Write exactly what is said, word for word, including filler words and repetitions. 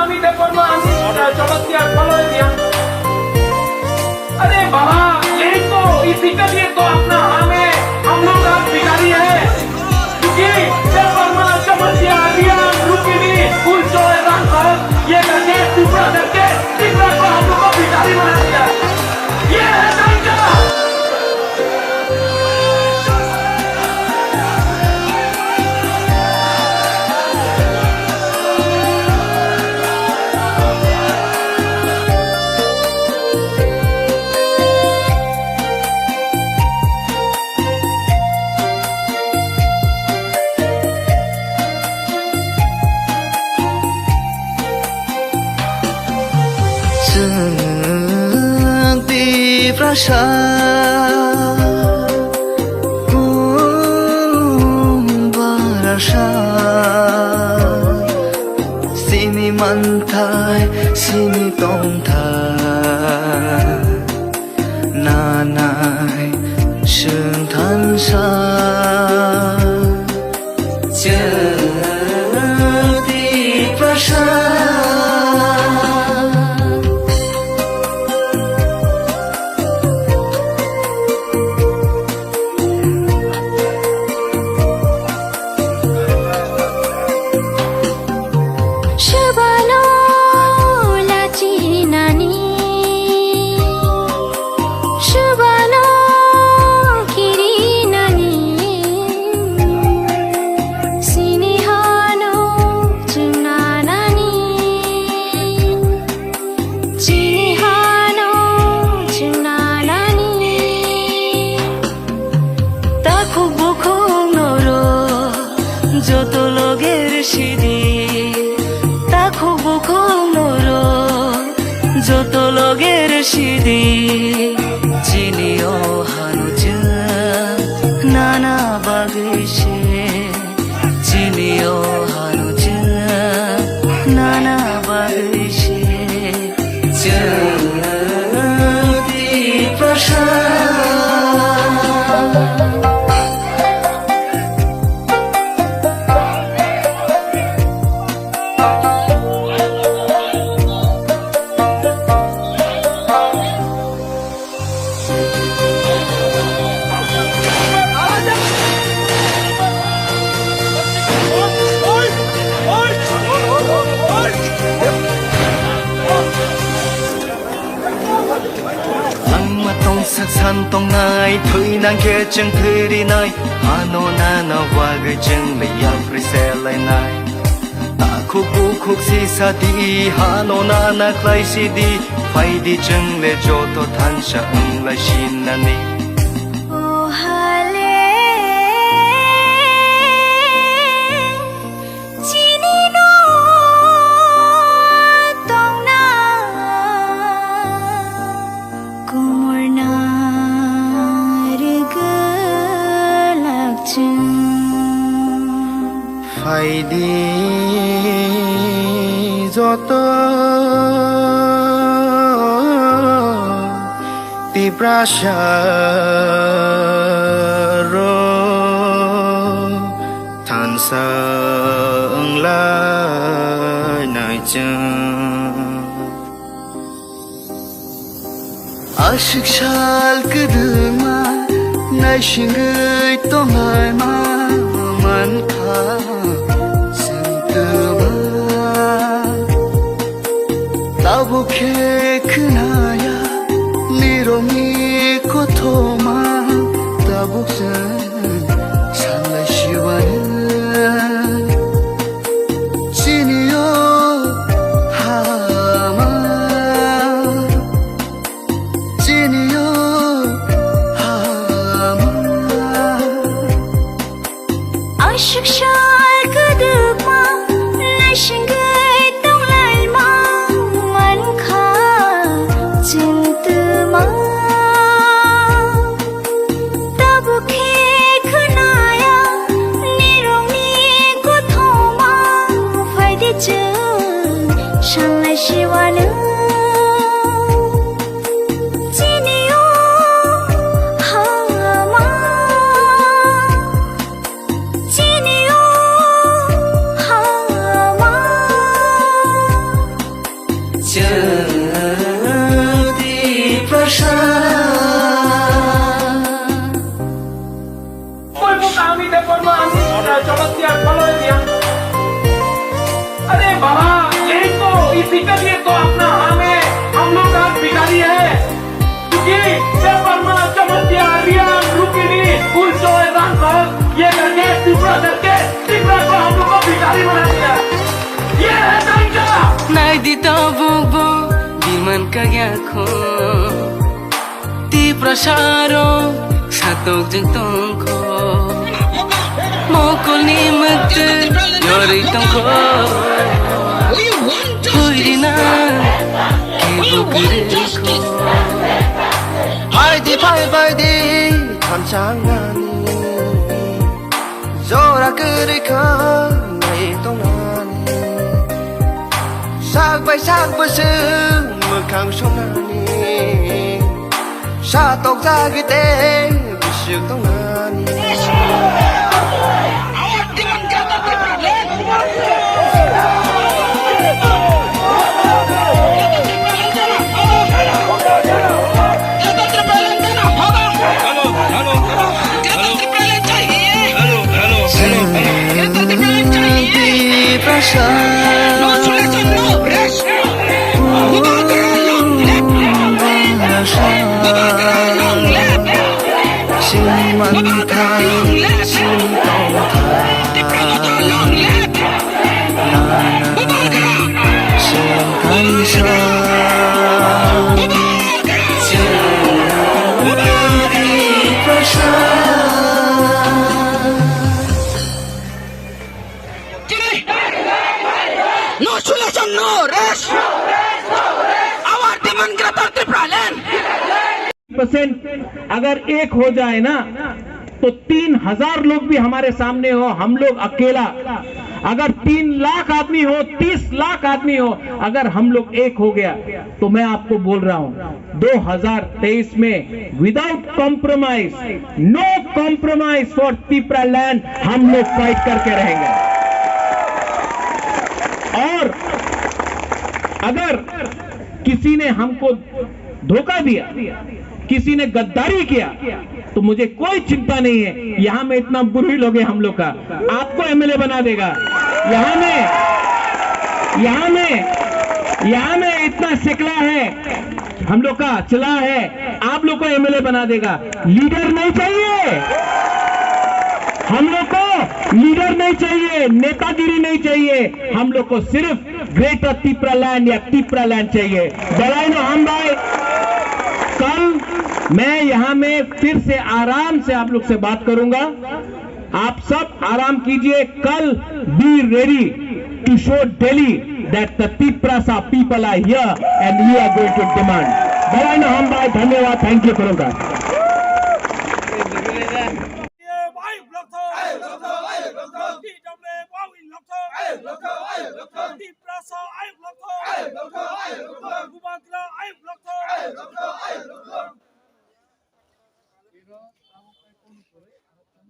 আমি দেববর্মা, আমি, আহ, চমৎকার ভালো হয়ে দিয়াম। अरे बाबा, यही तो, इसी के लिए तो अपना हमें, हम लोग आज भिखारी हैं। क्योंकि देवबर्मा, चमचिया, रियान, रुक्मिणी, फूलचोर, रामधन, ये करके, टुकड़ा करके, टुकड़ा को हम लोग को भिखारी बना दिया। ये है सच्चा। Chwng Tiprasa, kung barasa, sini manthai, sini tongthai, nanai chwng thansa. Chwng Tiprasa. Swbano lachinani, swbano kirinani, sini hano chunanani, sini hano chunanani. Takhuk bukhuk norok joto loger sidi, takhuk bukhuk norok joto loger sidi, chini o hano chwng nana bagwi se. Chini o hano chwng nana bagwi se chwng Tiprasa. Langma tongsak san tongnai, thwi nangkhe chwng thwi rinai, ano nana bagwi chwng le yapri se lainai. Takhuk bukhuk sisa di, hano nana khlai sidi, phaidi chwng le joto thansa wng lai sinani. O hale, chini no tongna kumurna rwgwlak chwng. Phaidi joto Tiprasa rok thansa wng lai nai chwng. Aswk sal kwdwma naisingwi tonglaima mankha chwng twma. Tabuk khe khwnaya nirokni kothoma, tabuk chwng sanlai siwani. Chini o hama, chini o hama. Aswk sal kwdwkma naisingwi tonglaima mankha chwng twma. Tabuk khe khwnaya nirokni kothoma, phaidi chwng sanlai siwano. Chini o hama, chini o hama. Tiprasa. Koi bo kami de porma ami, eh, chomotya kholoi diya. अरे बाबा, यही तो, इसी के लिए तो अपना हमें, हम लोग आज भिखारी है। क्योंकि पेपर में चमत्कार, रियान, रुक्मिणी, फूल चोर, रामफल, ये करके, टुकड़ा करके, टुकड़ा को हम लोग को भिखारी बना दिया। ये है ढांचा। Naidi tabuk bo diman kagya kho. Tiprasa rok satok jeng tongkho. Mokolni mwktwi yorwi tongkho. Huirina kebo kwrwikho. Phaidi phai baidi thansa wngnani. Jora kwrwi kha nai tongnani. Sak bai sak bwswk mwkhang songnani. Sa tokjagwi tei bwswk tongnani. Hello, hello, hello, hello, hello, hello, hello. Tiprasa. No solution, no rest. Bubagra long live. Bubagra long live. Bubagra long live. Tiprasa long live. Bubagra. Bubagra. Tiprasa. No solution, no rest. Our demand Greater Tipraland. Percent अगर एक हो जाए ना, तो तीन हजार लोग भी हमारे सामने हो, हम लोग अकेला, अगर तीन लाख आदमी हो, तीस लाख आदमी हो, अगर हम लोग एक हो गया, तो मैं आपको बोल रहा हूं, दो हज़ार तेईस में without compromise, no compromise for Tipraland हम लोग फाइट करके रहेंगे। और अगर किसी ने हमको धोखा दिया, किसी ने गद्दारी किया, तो मुझे कोई चिंता नहीं है। यहाँ में इतना बुरी लोग हैं हम लोग का, आपको एमएलए बना देगा। यहाँ में, यहाँ में, यहाँ में इतना सिकला है हम लोग का, चला है, आप लोग को एमएलए बना देगा। लीडर नहीं चाहिए हम लोग को, लीडर नहीं चाहिए, नेतागिरी नहीं चाहिए हम लोग को, सिर्फ ग्रेटर तिप्रालैंड या तिप्रालैंड चाहिए। Belai no hambai। कल मैं यहाँ में फिर से आराम से आप लोग से बात करूंगा। आप सब आराम कीजिए। कल be ready to show Delhi that the Tiprasa people are here and we are going to demand। Belai no hambai। धन्यवाद। Thank you, खुलुमkha।